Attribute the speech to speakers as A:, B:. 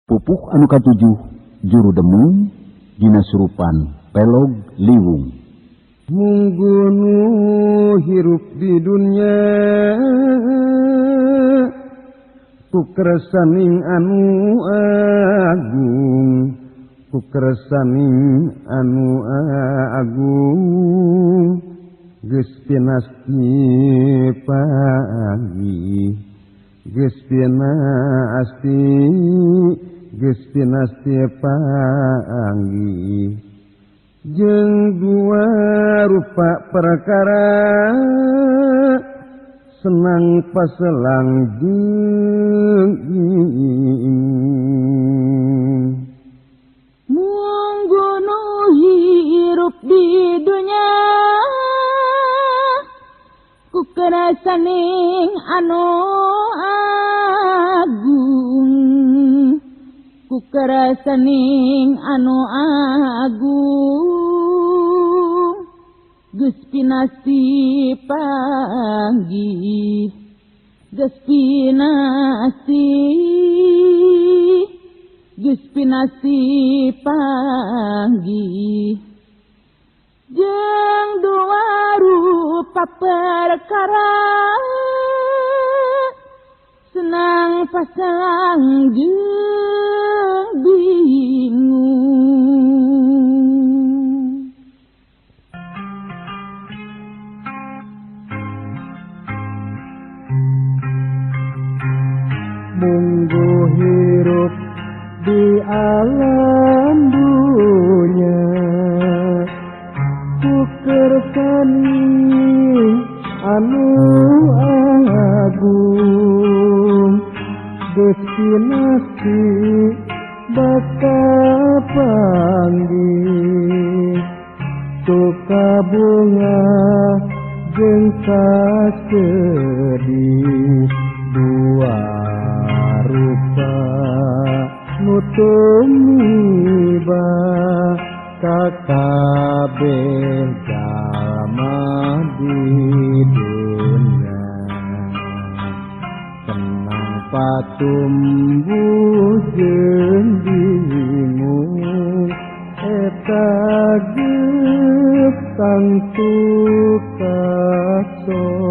A: Pupuh anu katujuh juru demung dina surupan pelog liwung.
B: Munggunu hirup di dunya ku kersaning anu agung, ku kersaning anu agung, geus pinasti panggih, geus pinasti, geus pinasti panggih. Jeung dua rupa perkara senang paselang jeung
C: munggu hirup di dunya ku kerasaning anu agung, ku kerasaning anu agung, geus pinasti panggih, geus pinasti, geus pinasti panggih. Jeung dua rupa perkara senang paselang jeung bingung.
B: Munggu hirup di alam dunya ku kersani anu agung, geus pinasti bakal panggih, suka bunga jeung kasedih, dua rupa nu tumiba ka kabeh jalma di dunya. Senang patumbuh jeung bingung, eta geus tangtu kaso.